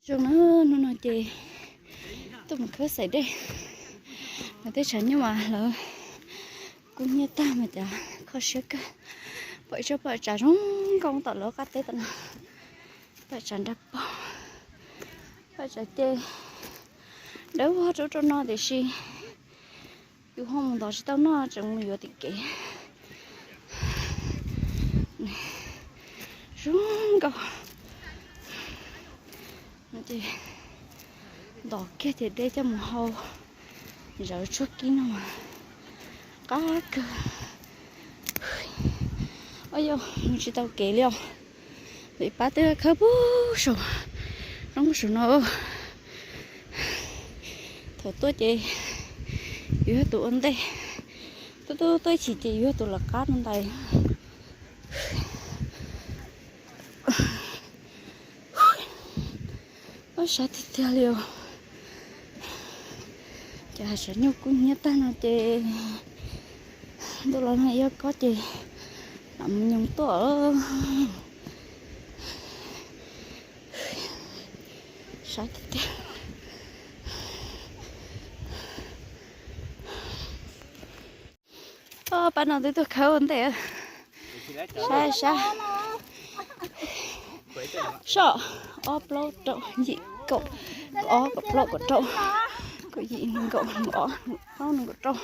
Zoo na, hnub no ces tuaj mus khawb xaim dej. Lawv tej tshav nyuj mas lawv kub hnyiab tag mas cas kho siab kawg. Pom ib tsob paj tsav zoo nkauj tom lawv qab teb tom no. Paj tsav nrag paug, paj tsav ces dawb vog rau rau no tiam sis yus ho mus ntov tsis tau noj tseem mus yuav tim kev. Zoo nkauj. Ces ntov kiag ces dej coj mus hau zawv tshuab kib no mas qab kawg. Ua yog mus tsis tau kev li os. Vim pab twb khawb puag saum roob saum no. Thaum tuaj ces yus yog tus ua ntej, tuaj tuaj tuaj ib chim ces yus yog tus lawv qab no ntag. Sab tiag tiag li os. Ces tshav nyuj kub hnyiab tag no ces ntuj los nag ib kob ces lam mus nyoos tuaj. Sab tiag tiag. Pab no twb tuaj khawb ua ntej. Saib saib. Soj, ob plaub rau yim kaum, ob kaum plaub kaum rau, kaum yim nees nkaum nees ob nees plaub nees kaum rau.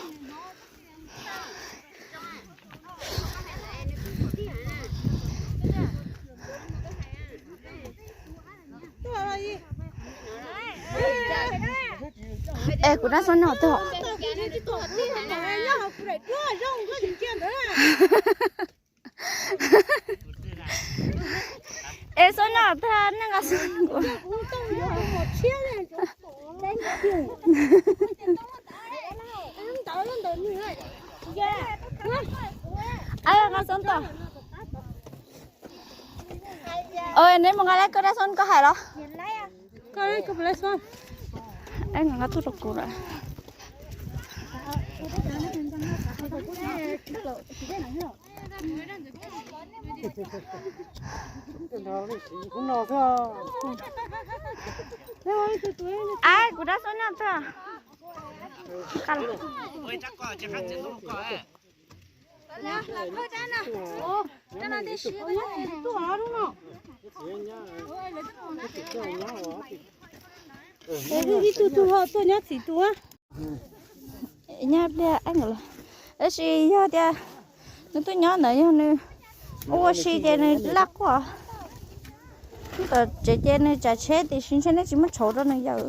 Es kuv dab xov noj tag. Es xov noj tag nej nqa xov. Nqa xov tag. Neb mus nqa lawv koj dab xov koj hais los. Nqa tuaj rau kuv lawm. Ab, kuv dab xov noj tag. Ib tug tug ho tuaj nyob txim tus. Nyob pliag los, tab sis yog tias nws tuaj nyob ntawd yog nws ua ua si ces nws laj quaj. Tom tsev ces nws tsav tsheb tiam sis ntshe nej tsis muab tshauv rau nws yawm.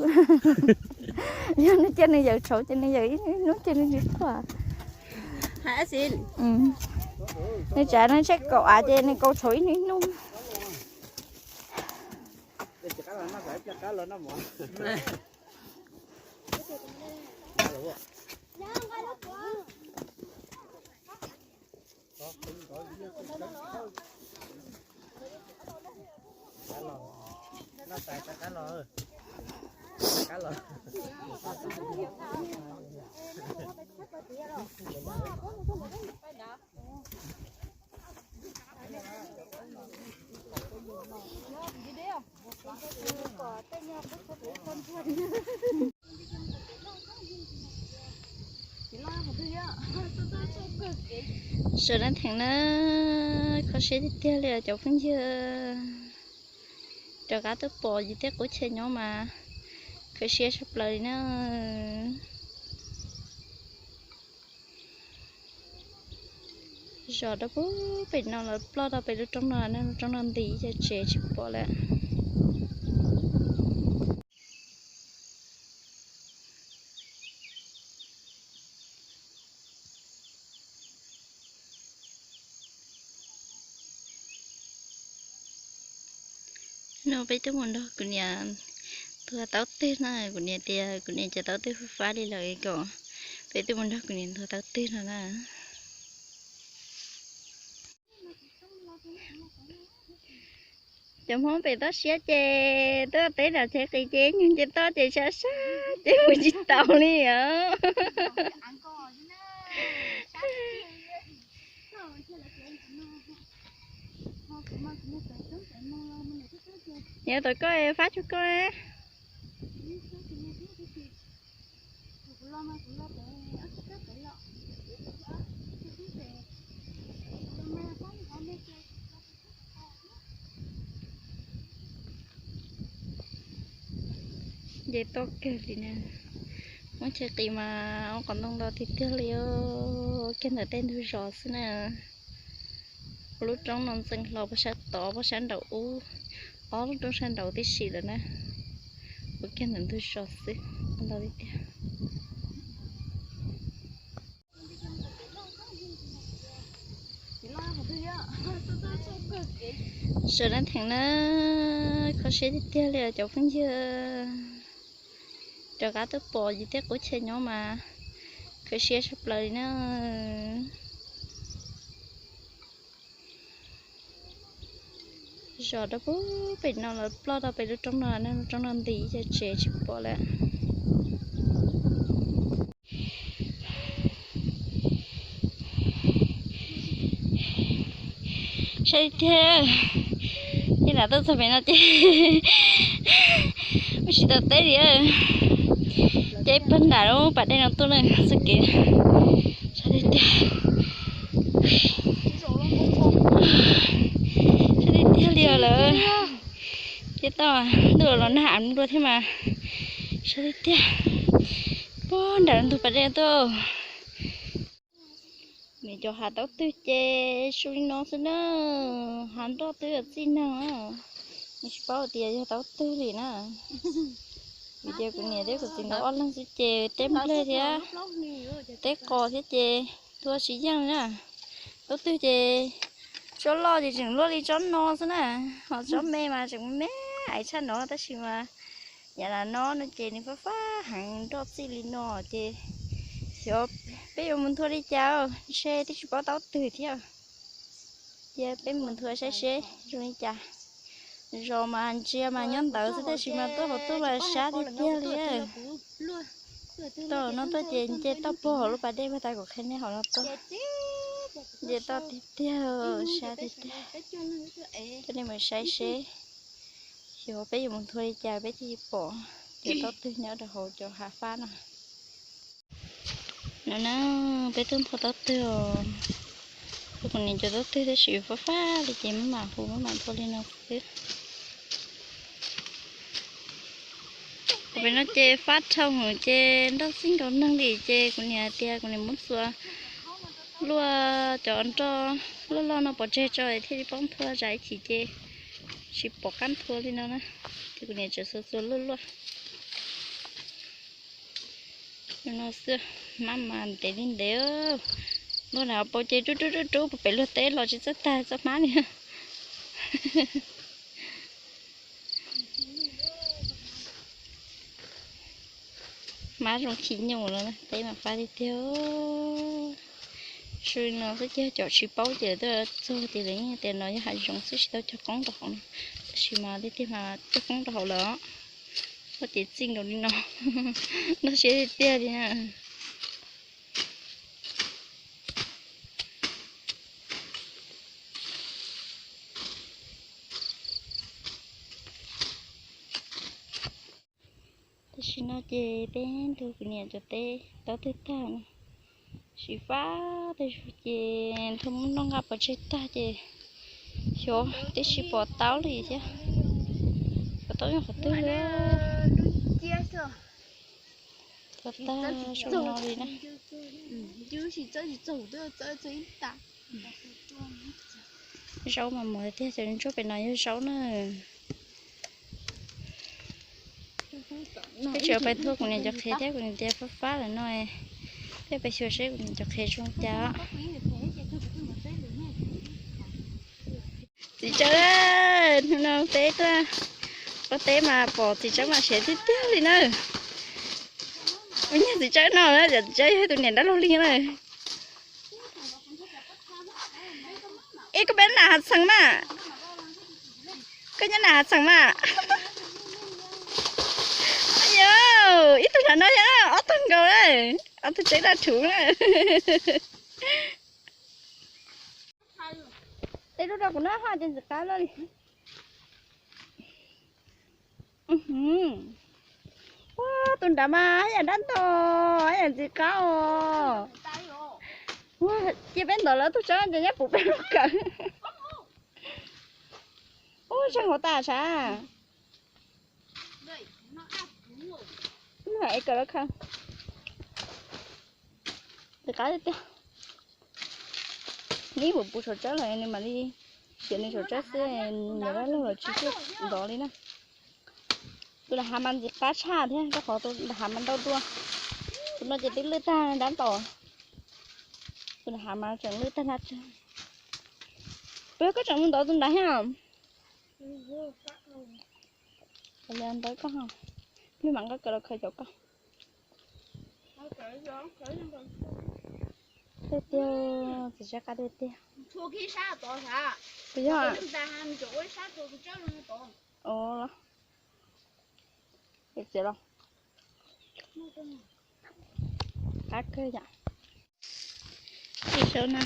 Yog nws cia nws yawm tshauv ces nws yawm ib hnub ces nws tsis quaj. Nws tsav nws tsheb kaum av ces nws kaus tshauv ib hnub hnub. Sawv daws theem na, kho siab tiag tiag li cov phooj ywg. Rov qab tuaj pom yus tej qub chaw nyob mas kho siab tshaj plaws li na. Zos rau pem no lawv ploj rau pem lub roob no, lub roob no nti cov tsev tsis pom lawm. No peb twb mus nrog kuv niam ntuag taub twg na, kuv niam tias kuv niam cov taub twg fab fab li lawm kom peb twb mus nrog kuv niam ntuag taub twg no na. Cov Hmoob pem toj siab ces tuaj teb nram tsev qis ces ib nyuag nce toj ces sab sab ces mus tsis tau li os. Nyob tau koj fab tsuag koj. Nce toj kawg li na. Muab chaw qis mas ua qhov ntoo ntau tiag tiag li os, kiag ntawm tej ntug zos xwb na. Lub roob no ntxeev hlo puag sab tod, puag sab nraum ub, ob lub roob sab nraud tib si lawm na. Ua kiag ntawm ntug zos xwb, ntau tiag tiag. Sawv daws theem na, kho siab tiag tiag li os cov phooj ywg. Rov qab tuaj pom yus tej qub txhia nyob mas kho siab tshaj plaws li na. Zos rau pem pem no los ploj rau pem lub roob no, lub roob no nti ib co tsev tsis pom lawm. Saib tiag, ces nram tuaj txog pem no ces ua tsis tau teb li. Ces pag nram lub pas dej no tuaj na, txoj kev saib tiag tiag. Saib tiag tiag li os lawm. Ces toj ntuj los nag av dua thiab mas saib tiag tiag. Puag nram ntug pas dej tuaj. Nws cov hav taub twg ces su li no xwb na, hav nroj twb yuav txij neeg na. Nws tsis paub tias yog taub twg li na. Vim tias kuv niam thiab kuv txiv nkawd ob leeg xwb ces teb nplej thiab teb qos thiab ces tua tsis yeej li na. Taub twg ces tsob loj ces tseem luaj li tsob no xwb na, ho tsob me mas tseem me aiv tshaj no tab sis mas yam no no ces nws fab fab heev nroj txij li no ces xyov peb yuav mus nthua li cas, ntshe twb tsis paub taub twg thiab. Cia peb mus nthua saib seb zoo li cas. Zos mas ntsia mas nyob ntawd xwb tab sis mas tuaj hauv tuaj mas sab tiag tiag li. Toj no tuaj ces nce toj puag hauv lub pas dej puag ta kuv qhia nej hauv no tuaj. Nce toj tiag tiag, sab tiag tiag. Coj nej mus saib seb xyov peb yuav mus nthua li cas peb thiaj pom cov taub twg nyob rau hauv cov hav fab no. No na, peb tuaj nthua taub twg os. Kuv niam cov taub twg tab sis fab fab li ces maj mam hu maj mam nthua li no xwb. Kuv pem no ces fab dhau hwv ces nroj txij nkaus neeg li ces kuv niam hais tias kuv niam muab txua luaj cov nroj loj loj no pov tseg tso thiaj li paub nthua zam ib chim ces tsis pom qab nthua li no na. Ces kuv niam tseem txua txua luaj luaj. No xwb, hmab mas ntev li ntev. Ntuj na pau ces rub rub rub rub puag pem luag teb los tsis txawj tag txoj hmab li. Hmab zoo khi nyuj los teb mas fab tiag tiag. Su no xwb ces cov tsis paub ces twb txog tias lawv yeej tias no yog hav zoov xwb tsis tau cog qoob rau hauv no. Tab sis mas tiag tiag mas cog qoob rau hauv lawm. Ua ces txij nkaus li no, nrog siab tiag tiag li na. Tam sim no ces peb ntug kuv niam cov teb taub twg tag no, siv fab tej zug ces nrog muab noj nqa pov tseg tag ces xyov twb tsis pom taub li thiab. Pom taub nyob qhov twg li. Tag tag zoo no li na. Zaub mas mus tiag, cov ntsuab pem no yog zaub na. Peb tseem pais nthua kuv niam cov qhev thiab, kuv niam tias fab fab lawm no, peb pais xyuas seb kuv niam cov qhev zoo cas. Txiv Tsawb, hnub no peb tuaj pob teb mas pom txiv Tsawb mas siav tiag tiag li na. Ua nyuag txiv Tsawb no na, txiv Tsawb yog tus niam dab laug li na. Ib koj peb nam hav txheem mas, koj nyob nam hav txheem mas. Yog ib tug nram no yog ob tug nkaus na, ob tug tsev daj rhuv na. Tej lub rau kuv noj ho ces ntxim qab loj li. Ua, tus nrad mas yam dab ntau, yam ntxim qab os. Ua, cia peb ntov lawv tug tsob ces nyob puv peb lub kawm. Ua, tseem hauv tas sav. Es kawm lawv khaws. Ntxim qab tiag tiag. Nws puv puv saum tsawb lawm nws mam li xiam nws saum tsawb xwb, nws dab laug los tsis tuaj ntov li na. Tus nram hav mas ntxim qab tshaj thiab, rau qhov tus nram hav mas ntau dua. Tus no ces twb lwj tag dab ntaus. Tus nram hav mas tseem lwj tag nab tsawg. Puas yog koj tseem mus ntov tus nrad thiab? Ntawd koj, peb mam nqa kawm los khaws cov koj. Tiag tiag, txiv sab qab tiag tiag. Puas yog? Txiv los qab kawg yom. Txij saum no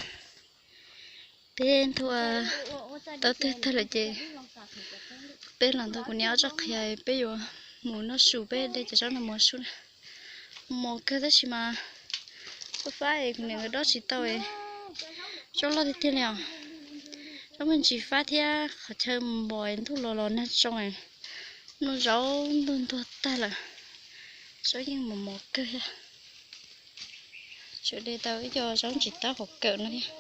peb ntua tau twg tag lawm ces peb los ntua kuv niam ob tsob qhiav, peb yuav mus noj su, peb de cov zaub no mus su na. Mos kawg tab sis mas fab fab es kuv niam nkawd dob tsis tau, zaub loj tiag tiag li os. Zaub me ntsis fab thiab qhov chaw npos ntuj los los nag tsoo, noj zaub ntuag ntuag tag lawm. Zaub yeej mos mos kawg thiab. Tseem de tau ib co zaub ntsis taub hauv kawm no thiab.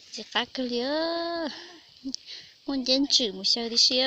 Ntxim qab kawg li, muaj nceb ntswm mus xyaw tib si.